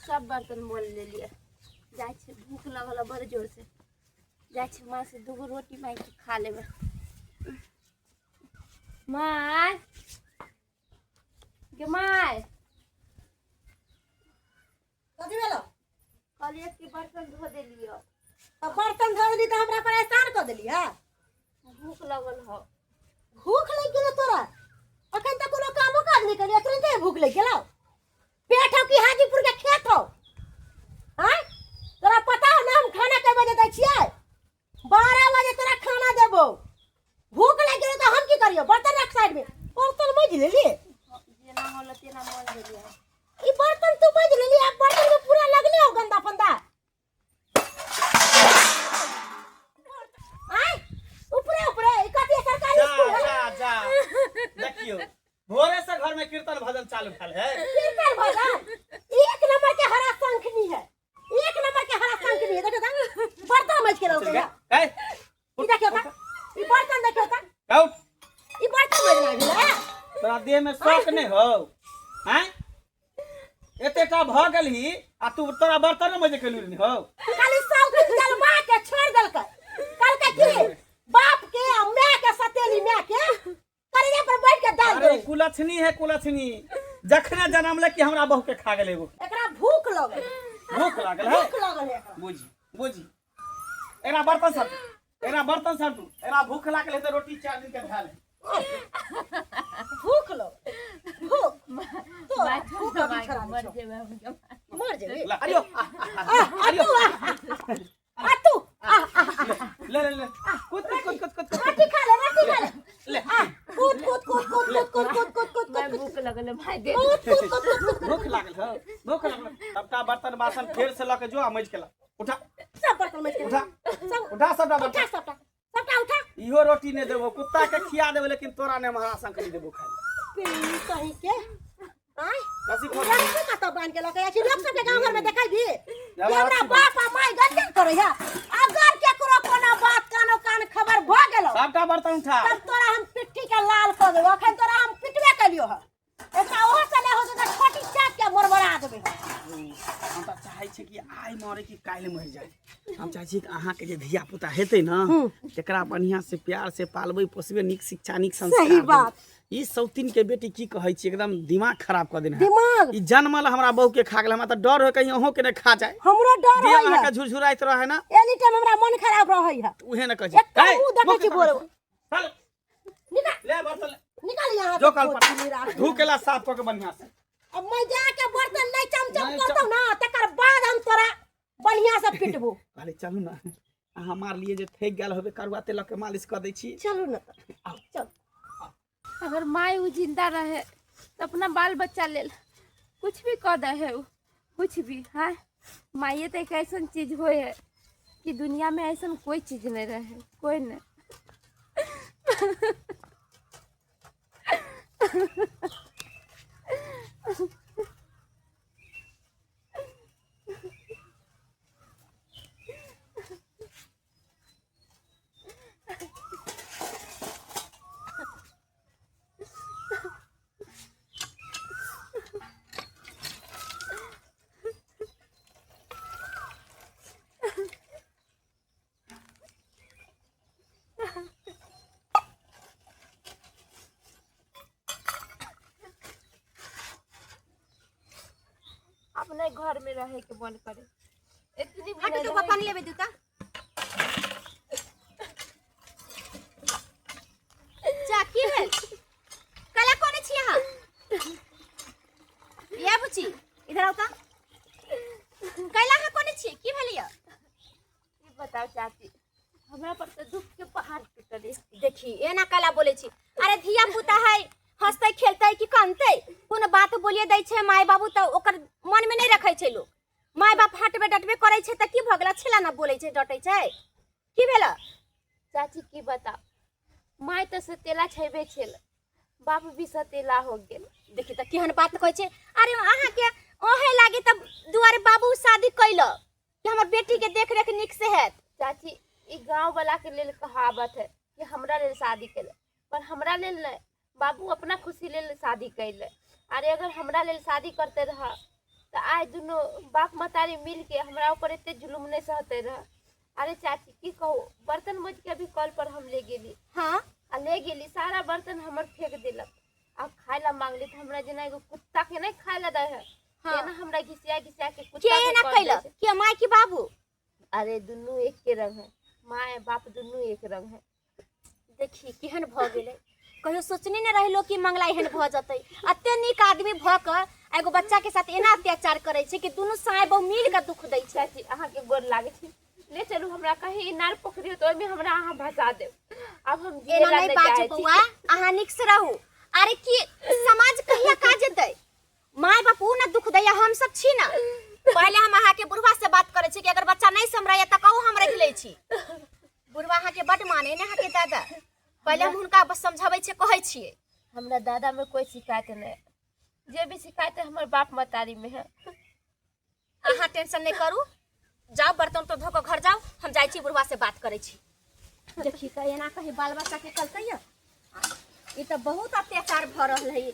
सब बर्तन मोल लेलियै। जाइ छी, भूख लगल है बड़ जोर से। जाइ छी माँ से दूगो रोटी मांगि के खा लेबै। माय गे माय। कथी भेलो? कहलियै कि बर्तन धो देलियै। तऽ बर्तन धो देली तऽ हमरा परेशान कऽ देली है। भूख लगल हौ। भूख लागि गेलो तोरा? अखन तक कोनो कामो काज नहि केलियै, तुरन्ते भूख लागि गेलौ? पेट हौ कि हाजीपुर के खेत हौ? आँय, तोरा पता हौ ने हम खाना कै बजे दै छियै? 12 बजे तोरा खाना देबो। भूख लागि गेलो तऽ हम की करियो? बर्तन रख साइड में। बर्तन मजि लेली? जेना होलो तेना मोल देलियै। ई बर्तन तू मजि लेली? आब बर्तन में पूरा लगले हो गंदा फंदा। आय ऊपरे ऊपरे ई कथी है, सरकारी जा स्कूल है? जा जा, देखियो भोरे से घर में कीर्तन भजन चालू भेल है। कीर्तन भजन एक नंबर के हरा शंखनी है, एक नंबर के हरा शंखनी है। देखो ता बर्तन मज के चल रहो। गए। ए ई देखियो ता, ई बर्तन देखियो ता। उठ। ई बर्तन मजना भेलै है। तोरा देह में शौक नहीं हो हैं? एतेटा भ गेलही आ तू तोरा बर्तन मजे के लूरि हो। खाली सब कुछ जलमा के छोड़ देलकै। कहलकै कि बाप के आ माय के सतेली माय के करेजा पर बैठ के डाल अरे दे। कुलक्षणी है कुलक्षणी, जखने जन्म ले कि हमरा बहू के खा गेल एगो। एकरा भूख लगल। भूख लागल है। भूख लगल है एकरा। बुझी बुझी, एकरा बर्तन सब, एकरा बर्तन सब, एकरा भूख लागल है तो रोटी 4 दिन के भेल है। भूख लगल, भूख तो माय भूख अभी छोड़ा मर छौ। जेबै हम के। मर जेबी। ला, अरियो आ आ अरियो तू आ आ तू आ आ ले ले ले, कूद कूद कूद कूद कूद। रोटी खा ले, रोटी खा ले। ले। आ कूद कूद कूद कूद कूद कूद कूद कूद कूद। माय कूद भूख लगल है, माय दे। कूद कूद कूद कूद कूद। भूख लागल हो, भूख लागल। सबटा बर्तन बासन फेर से लऽ के जो आ मजि के ला। उठा। सब बर्तन मजि के उठा। सब उठा सबटा उठा। बर्तन सबटा सबटा उठा। इहो रोटी नहि देबो, कुत्ता के खिया देबो, लेकिन तोरा नहि महाराज शंकरी देबो खाइ पी कहीं के आय। रस्सी खोल। रस्सी कतऽ बान्हि के लऽ के जाइ छी? लोक सबके गाँव घर में देखै भी कि हमरा हमरा रस्सी बाप आ माय गंजन करै है। अगर केकरो कोनो बात कानो कान खबर भऽ गेलौ, सबटा बर्तन उठा, तब तोरा हम पिट्ठी के लाल कऽ देबो। अखन तोरा हम पिटबे केलियो हँ, एकरा ओहो से नहि होतै तऽ छोटी चाट के मरमरा देबै। हम तऽ चाहै छी कि आइ मरे कि काल्हि मरि जाय। हम चाहै छी कि अहाँके जे धिया पुता हेतै ने, तकरा बढ़िआँ से प्यार से पालबै पोसबै, नीक शिक्षा नीक संस्कार सही देबै। बात। ई सौतीन के बेटी की कहै छी, एकदम दिमाग खराब कऽ देने है। दिमाग ई जनमल हमरा बहू के खा गेल। हमरा तऽ डर होय कहीं अहूँ के नहि खा जाय। हमरो डर देह होइए। अहाँके झुरझुराइत रहै ने। एनी टाइम हमरा मन खराब रहै है। उहे ने कहै छी। एकटा हे, मुँह देखै मुँह छी के भोरे। चल। निकाल। ले बर्तन ले। निकाल यहाँ जो से। कल पर। कोचिनी राख। धो के ला साफ कऽ के बढ़िया से। अब मैं जाके बर्तन नहीं चमचम नहीं करतौ ना, तकर बाद हम तोरा बढ़िया से पिटबो। कहले चलू ने, अहाँ मारलिए जे थकि गेल होबे, करुआ तेल लऽ के मालिश कऽ दै छी। चलू ने। आउ। चल। अगर माय उ जिंदा रहे तो अपना बाल बच्चा लेल कुछ भी कऽ दे है उ, कुछ भी। हाँ माइए तो एक ऐसा चीज होए है कि दुनिया में ऐसा कोई चीज नहीं रहे, कोई नहीं। अपने घर में रहे के मन करे इतनी हट तो पानी लेबे दूता चा। की भेल? कला कोने छी अहाँ? या बुची, इधर आओ। ता कैला अहाँ कोने छी? की भेल या? की बताओ चाची, हमरा पर तो दुख के पहाड़ टूटल है। देखी, एना कैला बोले छी? अरे धिया पुता है, हंसते खेलते कि कनते, कोनो बात बोलिए दै छै माय बाबू तऽ ओकर मन में नहीं रखै छै लोक। माय बाप हटबे डटबे करै छै तऽ की भऽ गेल? छेला ना बोलै छै डटै छै, की भेल? चाची की बताओ, माय तो सतेला छेबे छेल, बाप भी सतेला हो गेल। देखी तऽ केहन बात कहै छै। अरे अहाँके ओहे लागी तऽ दुआरे बाबू शादी कैल कि हमर बेटी के देख रेख नीक से हैत। चाची, ई गांव वाला के लेल कहावत है कि हमरा लेल शादी कैले, पर हमरा लेल नहीं, बाबू अपना खुशी लेल शादी कैले। अरे अगर हमरा लेल शादी करते रह तऽ आइ दुनू बाप महतारी मिलके हमरा ऊपर एते जुलुम नहि सहते रह। अरे चाची की कहू, बर्तन मजि के अभी कल पर हम ले गेली। हाँ। आ ले गेली, सारा बर्तन हमर फेंक देलक। आ खाय ला मांगली तऽ हमरा जेना एगो कुत्ता के नहि खाय ला दै है, हाँ। तेना हमरा घिसिया घिसिया के के कुत्ता के एना कर दै कैलक छै। के, माय की बाबू? अरे दुनू एक के रंग है, माय बाप दुनू एक रंग है। देखी केहन भऽ गेलै, कहियो सोचने नहि रहे लोक कि मंगला एहन भऽ जेतै। एते नीक आदमी भऽ कऽ एगो बच्चा के साथ एना अत्याचार करै छै कि दुनू साय बहु मिल कऽ दुख दै छै। चाची अहाँके गोर लागै छै, ले चलू हमरा कहीं इनार पोखरि हो तऽ ओहिमे हमरा अहाँ भसा देब, आब हम जियै एना ला नहि नहि बाजू चाहै छी। बौआ, अहाँ नीक से रहू। अरे की समाज कहिया काज देतै? माय बाप उ ना दुख दैया, हम सब छी ना। पहले हम अहाँके बुढ़वा से बात करै छी कि अगर बच्चा नहीं समरैया तऽ कहू, हम रख लै छी। बुढ़वा अहाँके बड माने ने अहाँके दादा, पहले हम हुनका बस समझाबै छियै, कहै छियै। हमरा दादा में कोई शिकायत नहीं, जे भी शिकायत है हमर बाप मतारी में है। अहाँ टेंशन नहीं करू, जाओ बर्तन तो धो कऽ घर जाओ, हम जाइ छी बुढ़वा से बात करै छी। देखी कऽ एना कहीं बाल बच्चा के कलकै या, ई तऽ बहुत अत्याचार भऽ रहल है।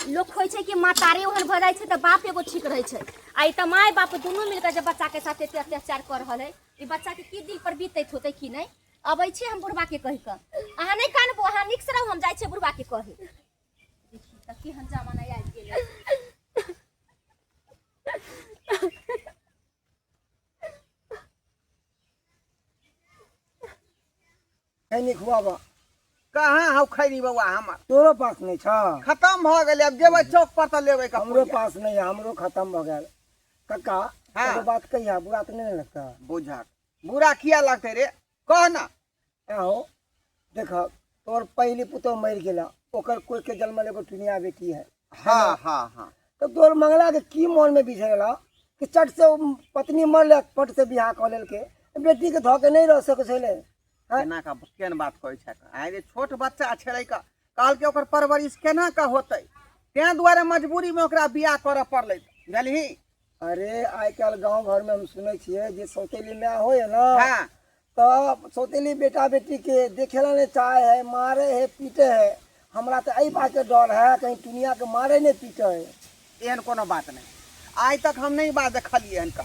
लोक होइ छै कि मातारी ओहन भऽ जाइ छै तऽ बाप एगो ठीक रहै छै, आ ई तऽ माय बाप दुनू मिल कऽ जे बच्चा के साथ एते अत्याचार कऽ रहल है, ई बच्चा के की दिल पर बीतैत होतै की नहि। अबै छी हम बुढ़वा के कहि कऽ, अहाँ नहि कानबो, अहाँ नीक से रहू, हम जाइ छियै बुढ़वा के कहे। देखी तऽ केहन जमाना आबि गेलै। खैनी खुआबऽ। कहाँ हौ खैनी बौआ हमर? तोरो पास नहीं छ? खत्म भऽ गेलै, अब जेबै चौक पर तऽ लेबै कऽ हमरो पुड़िया। पास नहीं है, हमरो खत्म भऽ गेल। कक्का, हाँ। एगो बात कहिया, बुरा तऽ नहीं ने लगता? बुझक बुरा किया लगतै रे, कह ना। आहो देख, तोर पहली पुतोह मरि गेला, ओकर कोई के जन्मल एगो टुनिया बेटी है। हाँ हाँ हाँ। तो तोर मंगला के की मन में बिझेला कि चट से ओ पत्नी मरल पट से बियाह कऽ लेलके, बेटी के धऽ के नहीं रह सकै छलै? हैं? केना का केहन बात कहै छै आइ रे, छोट बच्चा छलै का, कहलकै ओकर परवरिश केना का होतै, तें दुआरे मजबूरी में ओकरा बियाह करऽ पड़लै, बुझलही? अरे आइ काल्हि गाँव घर में हम सुनै छियै जे सौतेली माय होय है ना, हाँ। तऽ सौतेली बेटा बेटी के देखे ला नहीं चाहे है, मारे है, पीटे है। हमरा तऽ एहि बात के डर है कहीं टुनिया के मारे नहीं पीटे है। एहन कोनो बात नहीं, आइ तक हम नहीं बात देखलियै हन का,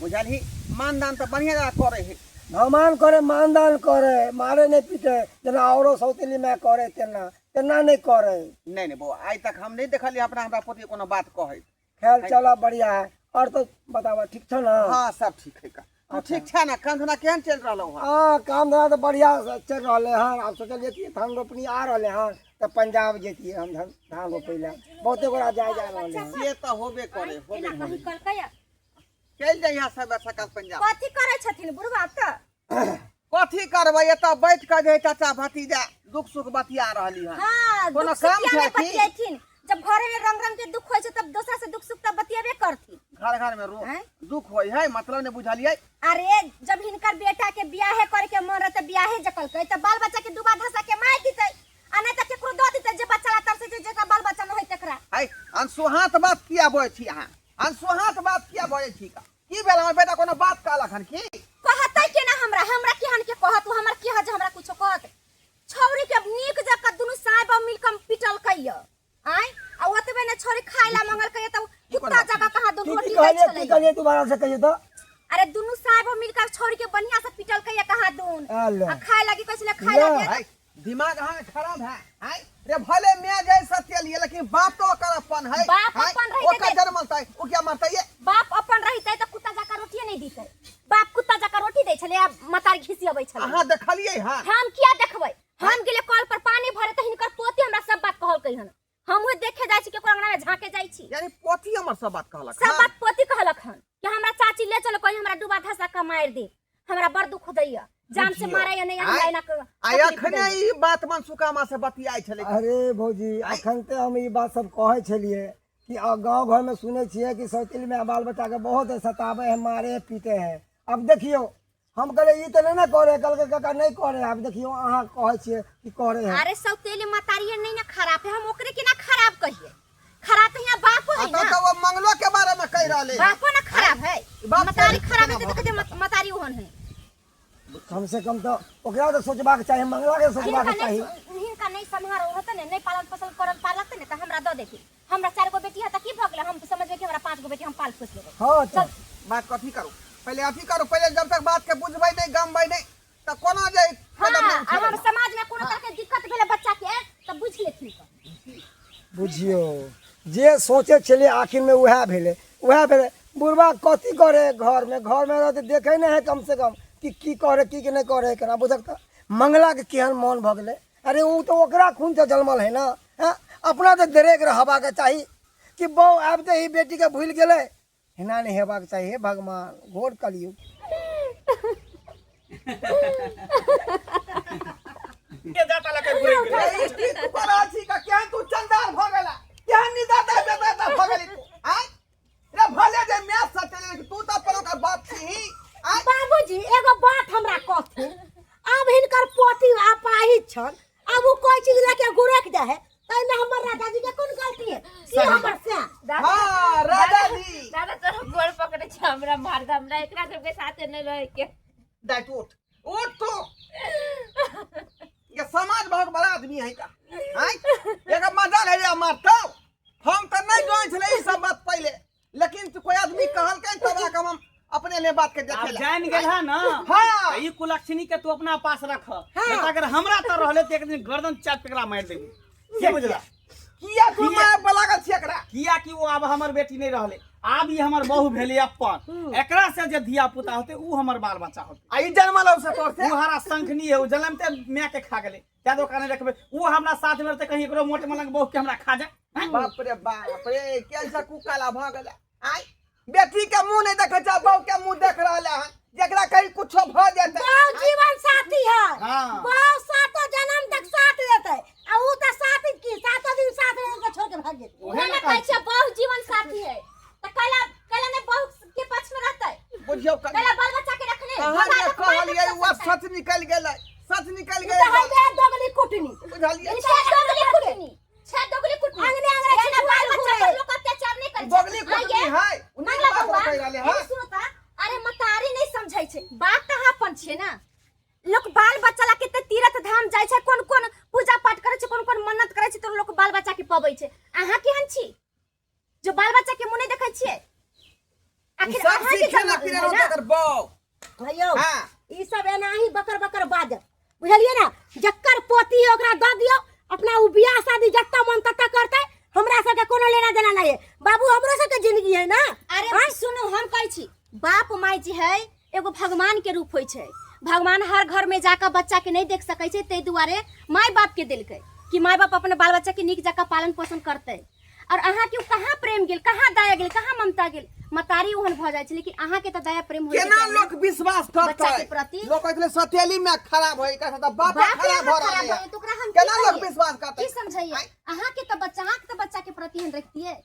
बुझलही? मानदान तऽ बढ़िया जगह करे है। भगवान करे मानदान करे, मारे नहीं पीटे, जेना औरो सौतेली माय करे तेना तेना नहीं करे। नहीं नहीं बौआ, आइ तक हम नहीं देखलियै अपना हमरा पोती कोनो बात कहै। खैर चला बढ़िया है। और तो बतावा, ठीक छौ ना? हाँ सब ठीक है का, तू ठीक छै ना? काम धंधा केहन चलि रहलौ हँ? हाँ काम धंधा तऽ बढ़िया से चलि रहलै हन। आब सोचलियै कि धान रोपनी आ रहलै हन तऽ पंजाब जैतियै हम धान धान रोपै लए, बहुते गोरा जाय जा रहलै हन। से तऽ होबे करे, होबे एना करे। कहीं कलकै या? चलि जइहा सब सकाल पंजाब। कथी करै छथिन बुढ़वा तऽ? कथी करबै, एतऽ बैठ कऽ जे चाचा भतीजा दुख सुख बतिया रहली हन। हाँ, कोनो दुख सुख काम किया छै नहि की? बतियेथिन? जब घरे में रंग रंग के दुख होइ छै तब दोसरा से दुख सुख तब बतियेबे करथिन। घर घर में रो आँय? दुख होइ है, मतलब नहि बुझलियै। अरे जब हिनकर बेटा के बियाहे करे के मन रहते बियाहे जकलकै तऽ बाल बच्चा के डूबा धसा के मार दितै, आ नहि तऽ केकरो दऽ दितै जे बच्चा ला तरसै छै, जेकरा बाल बच्चा नहि होइ तकरा। है अनसुहात बात किया बजै छी अहाँ? अनसुहात बात किया बजै छी का? की भेल, हमर बेटा कोनो बात कहलक हन की? कहतै केना हमरा, हमरा केहन के कहत उ, हमर की हज हमरा कुछो कहत? छौरी के नीक जकाँ दुनू साय बाप मिल कऽ पिटलकै य आँय, आ ओतबे ने छौरी खाय ला मंगलकै त कुत्ता जकाँ कहाँ दुनू की रोटी की दै कहलियै? की छलै? कहलियै दोबारा से कहियै तऽ। अरे दुनू साय बाप मिल कऽ छौरी के बढ़िया से पिटलकै य कहाँ दून, आले। आ खाय लागी कहै छलै खाय ले। लागी। है दिमाग अहाँ के खराब है है रे, भले मैं जाय सत्य लिए लेकिन बाप तो ओकर अपन है। बाप है? अपन रहितै ओकर ते- जन्मल तै ओ क्या मरतै ये? बाप अपन रहितै तऽ कुत्ता जकाँ रोटिए नहि दितै। बाप कुत्ता जकाँ रोटी दै छलै आ मतारी घिसियबै छलै। अहाँ देखलियै हन? हम किया देखबै? हम गेलियै कल पर पानी भरे तऽ हिनकर पोती हमरा सब बात कहलकै हन। हमहूँ देखे जाइ छी, केकरो अंगना में झाँके जाइ छी। यानी पोती हमर सब बात कहलक सब हन? बात पोती कहलक हन कि हमरा चाची ले चलो, कहीं हमरा डूबा धसा के मारि दे, हमरा बड़ दुख दैया, जान से बुझियौ। मारैया नहीं हमरा आँय? एना क- आ तकलीफ अखने दैया। ई बात मनसुखा माँ से बतियाइ छलै। अरे भौजी, अखन तऽ हम ई बात सब कहै छलियै कि गाँव घर में सुनै छियै कि सौतेली में बाल बच्चा के बहुत सताबै है, मारे है, पीटे है। अब देखियौ, हम कहलियै ई तऽ नहि ने करे, कहलकै काका नहीं करे। आब देखियौ अहाँ कहै छियै कि करे है। अरे सौतेली मतारी नहीं ना खराब है, हम ओकरे के ना खराब कहिए, खराब तो यहाँ बापो है आ ना। तऽ ओ मंगलो के बारे में कहि रहलै हन। बापो ना खराब है, बाप मतारी के खराब है केना तो कहते मतारी ओहन है। कम से कम तऽ ओकरा तऽ सोचबाक चाही, मंगला के सोचबाक हिनका चाही। नहीं, हिनका नहीं सम्हारो होते ने, नहीं पालन पोषण करल पालत ने तऽ हमरा दऽ देती। हमरा चारि गो बेटी है त की भऽ गेलै हम समझबै कि हमरा पाँच गो बेटी हम पाल पोस लेबै हाँ तऽ बात कथी करू पहिले अथी करू पहिले जब तक बात के बुझबै नहि गमबै नहि तऽ कोना जे हाँ कदम नहि आ उठेबै। हम समाज में कोनो तरह के दिक्कत भेलै बच्चा के तऽ बुझि लेथिन कऽ बुझियौ जे सोचै छलियै आखिरमे उएह भेलै उएह भेलै बुढ़बा कथी करे घरमे घरमे रहतै देखै नहि हइ कमसँ कम कि की करे की नहि करे केना बुझक तऽ मंगलाके केहन मोन भऽ गेलै अरे ओ तऽ ओकरा खूनसँ जनमल हइ ने हँ अपना तऽ दरेग रहबाके चाही कि बहु आबिते ही बेटीके भूलि गेलै एना नहि हेबाक चाही हे भगवान घोर कलयुग के जाता लके घुरि गेलै ए, ई की तू कर रहल छी का केहन तू चंडाल भऽ गेला केहन निदाता बेदाता भऽ गेली तू आँय रे भले जे मैच सटेले लेकिन तू तऽ अपन ओकर बाप छी आँय बाबूजी एगो बात हमरा कहथिन आब हिनकर पोती अपाहिज छन अब उ कोई चीज लेके गुरक जाए है ताहिमे हमर राजा जी के कोन गलती है की हमर से दादा हाँ राजा जी दादा तोरा गोड़ पकड़े छै हमरा मार दे हमरा एकरा सबके साथे नहीं रहे के दाइ तू उठ उठ तू ये समाज बहुत बड़ा आदमी है का आँय एकर मजा नहीं रे मारतौ हम तऽ नहीं जानै छलै ई सब बात पहिले लेकिन कोई आदमी कहलकै तब आके हम अपने ले बात के आब देखे ला जान गेल है ना हाँ। त ई कुलक्षणी के तू अपना पास रख नहीं तो अगर हमरा तो रहले तो एक दिन गर्दन चाट के एकरा मार देबी के बुझला किया तू माय पर लागल छी एकरा किया कि वो अब हमर बेटी नहीं रहले आब ई हमर बहू भेले अपन एकरा से जे धिया पुता होते ऊ हमर बाल बच्चा होते आ ई जनमल से तोर से ऊ हरा शंखनी है ऊ जलमते माय के खा गेले तें दोकान नहीं रखबे ऊ हमरा साथ में रहते कहीं एकरो मोट मलंग बहू के हमरा खा जाए हैं? बाप रे बाप रे कैसा कुकाला भऽ गेला आय बेटी के मुंह नहीं देखे छै बहू के मुंह देख रहल है जेकरा कहीं कुछो भऽ जेतै बहु जीवन साथी है हाँ। बहु सातो जन्म तक साथ देते आ ऊ त साथ की सातो दिन साथ रहे के छोड़ के भाग जेते ओहे ना ना कहै छै बहु जीवन साथी है त कैला कैला ने बहु के पक्ष में रहतै बुझियौ कनि कैला बाल बच्चा के रखने अहाँ भगा जे दे, मार दे, कहलियै सब ओ सकतै। सच निकलि गेलै सच निकलि ई त गेलै है बे दोगली कुटनी बुझलियै छह दोगली कुटनी छह दोगली कुटनी अंगने अंगने एना बाल छिछुआल बच्चा घुरे। पर लोग अत्याचार नहीं करै छै। दोगली हाँ, कुटनी ये? है उ नीक मंगला बात बउआ, कहि रहलै एने है सुनो त, अरे मतारी नहीं समझै छै बात तऽ अहाँ अपन छियै ना लोक बाल बच्चा ला कते तीर्थ धाम जाइ छै कोन कोन पूजा पाठ करै छै कोन कोन मन्नत करै छै तऽ लोक बाल बच्चा के पबै छै अहाँ केहन छी जो बाल बच्चा के मुँह नहीं देखै छियै आखिर सब अहाँ के सीखे जन्म ना फिरे है ना? रहतै एकर बौ भैयो हाँ। ई सब एनाही बकर बकर बाजत बुझलियै ना जकर पोती है ओकरा दऽ दियौ अपना उ बियाह शादी जतऽ मन ततऽ करतै हमरा सबके कोनो लेना देना नहीं है बाबू हमरो सबके जिंदगी है ना अरे सुनू हम कहै छी बाप माय जे है एगो भगवान के रूप होइ छै भगवान हर घर में जाकर बच्चा के नहीं देख सकै छै ताहि दुआरे माय बाप के देलकै कि माय बाप अपने बाल बच्चा के नीक जकाँ पालन पोषण करतै और अहाँ के कहाँ प्रेम गेल कहाँ दया गेल कहाँ ममता गेल मतारी ओहन भऽ जाइ छै लेकिन अहाँ के तऽ दया प्रेम होइ केना लोक विश्वास बच्चा करतै के प्रति? लोक कहै छलै सतेली में खराब होई कहै तऽ बाप बाप खराब भऽ अहाँ रहल खराब है भऽ तऽ ओकरा हम की केना लोक कहियै? विश्वास करतै की समझैयै अहाँ के तऽ बच्चा अहाँ के तऽ बच्चा के प्रति एहन रखतियै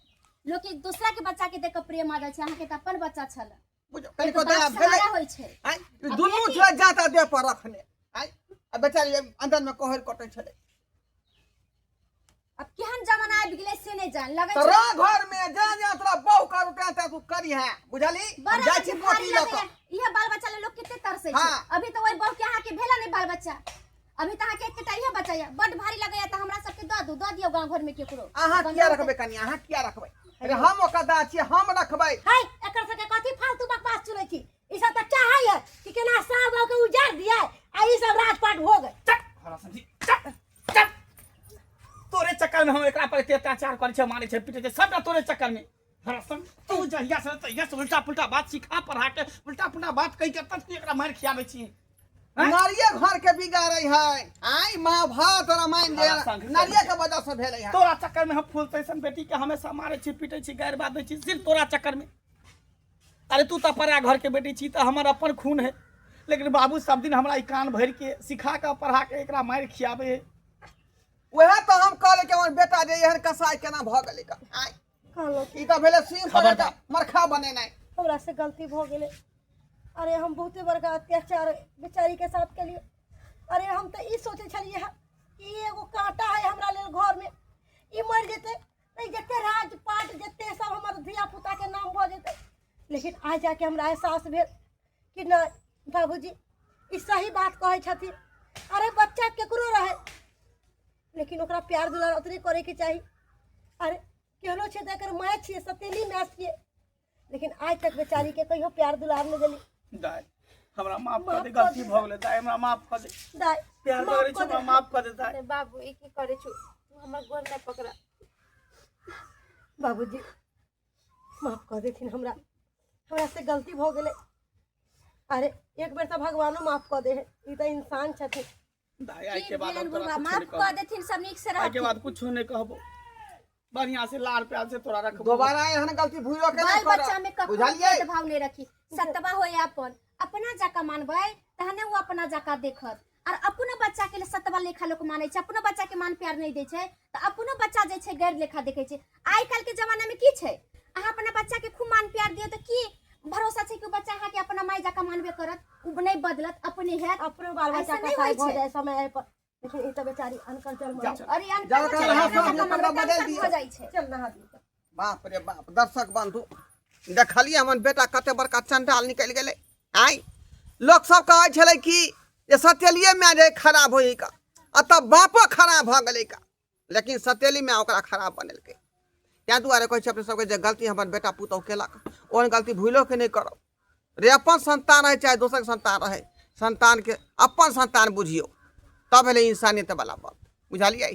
लोक एक दूसरा के बच्चा के देख कऽ प्रेम आ जाइ छै अहाँ के तऽ अपन बच्चा छल बुझ एक कनिको बाप दया भेलै सहारा होइ छै आँय, आ दुनू बेटी- छलै जाता देह पर रखने आँय, आ बेचारी अंदर में कोहर कटै छलै अब केहन जमाना आबि गेलै से नहि जान लगै तऽ छै रह घर में जा जा तोरा बहु करू तें तें तू करी है बुझली बड़ा हम जाइ छी भारी पोती लऽ लगैया। कऽ इहे बाल बच्चा ले लोग कते तरसै छै हाँ। अभी तऽ ओहि बहु के अहाँके भेला नहि बाल बच्चा अभी तऽ अहाँके एकेटा इहे बच्चा यऽ बड भारी लगैया तऽ हमरा सबके दऽ दू दऽ दियौ गाँव घर में केकरो अहाँ किया रखबै कनि अहाँ किया रखबै अरे हम ओकर दा छियै हम रखबै है एकर सबके कथी फालतू बकवास चुनै छी ई सब तऽ चाहै है कि केना साहब के उजाड़ दिया आ ई सब राजपाट हो गए चट हरा समझी चट चट तोरे चक्कर में हम एकरा पर एते अत्याचार करै छै मारै छै पीटै छै सबटा तोरे चक्कर में हरा सम तू जहिया से तहिया से उल्टा पुल्टा बात सिखा पढ़ा के उल्टा पुल्टा बात कहि के तब तू एकरा मारि खियाबै छी हैं? नारिये घर के बिगाड़ै है आइ महाभारत रामायण जे हरा संघ नारिये के वजह से भेलै है तोरा चक्कर में हम फूल तैसन बेटी के हमेशा मारै छी पीटै छी गारि बात दै छी सिर्फ तोरा चक्कर में अरे तू तऽ परा घर के बेटी छी तऽ हमर अपन खून है लेकिन बाबू सब दिन हमरा ई कान भरि के सिखा के पढ़ा के एकरा मारि खियाबै है वएह तऽ हम कहले कि हमर बेटा जे एहन कसाई केना भऽ गेलै का आइ कहलहुँ ई तऽ भेलै सिंह पर खबरदार। मरखा बनेनाइ हमरा से गलती भऽ गेलै अरे हम बहुते बड़का अत्याचार बेचारी के साथ केलिए अरे हम तऽ ई सोचै छलियै हँ कि ई एगो काँटा है हमरा लेल घरमे ई मरि जेतै तऽ जते राजपाट जते सब हमर धिया पुताके नाम भऽ जेतै लेकिन आइ जाके हमरा एहसास भेल कि नहि बाबूजी ई सही बात कहै छथिन अरे बच्चा केकरो रहै लेकिन ओकरा प्यार दुलार ओतने करैके चाही अरे केहनो छै तऽ एकर माय छियै, सतेली माय छियै, लेकिन आइ तक बेचारी के कहियो प्यार दुलार नहि देली। दाय, हमरा माफ कर माफ दे, कऽ गलती दे। भऽ गेलै दाय, हमरा माफ कर दे। दाय, प्यार माफ करै कऽ छी, हमरा दे। माफ कर दे दाय। अरे बाबू, ई की करै छु? तू हमर गोर नहि पकड़ा। बाबूजी, माफ कऽ देथिन हमरा, हमरा से गलती भऽ गेलै। अरे एक बेर तऽ भगवानो माफ कऽ दे है, ई तऽ इंसान छथिन। दाय, आइ की के बाद भेलनि हम तोरा बुढ़बा कुछो माफ नहि कऽ कहबो। देथिन, सब नीक से आइ के रहथिन। बाद कुछो नहि कहबो, बढ़िया से लाड़ प्यार से तोरा रखबो। दोबारा एहन गलती भूलो के बाल नहीं करब। बच्चा में कखनो बुझलियै? भेदभाव नहीं रखी। सतबा होय अपन अपना जका मानबै तहने ओ अपना जका देखत। और अपनो बच्चा के लिए सतबा लेखा लोक मानै छै, अपनो बच्चा के मान प्यार नहीं दै छै तऽ अपनो बच्चा जे छै गैर लेखा देखै छै। आइ काल्हि के जमाना में की छै, अहाँ अपना बच्चा के खूब मान प्यार दियौ तऽ की भरोसा छै कि ओ बच्चा अहाँके अपना माय जकाँ मानबे करत, ओ नहि बदलत, अपने हैत। अपनो बाल बच्चा ऐसा नहि कसाई होइ भऽ छै। जाइ समय पर, लेकिन ई तऽ बेचारी अनकल्चर जा। में। अरे जा, अनकल्चर चल, हाँ, अपना सब जकाँ कपड़ा मानबै तऽ बदलि अनकल्चर दियौ। भऽ जाइ छै। चल नहा दियौ। बाप रे बाप, दर्शक बंधु देखलियै हमर बेटा कते बड़का चंडाल निकलि गेलै। आँय, लोक सब कहै छलै कि जे सतेलिए माय जे खराब होइ का, आ तब बापो खराब भऽ गेलै का, लेकिन सतेली माय ओकरा खराब बनेलकै। ताहि दुआरे कहै छी अपने सबके जे गलती हमर बेटा पुतहु केलक ओहन गलती भूलो के नहि करब रे। अपन संतान रहै चाहे दोसरके संतान रहै, संतानके अपन संतान बुझियौ, तब भेलै इंसानियत वाला बात। बुझलियै?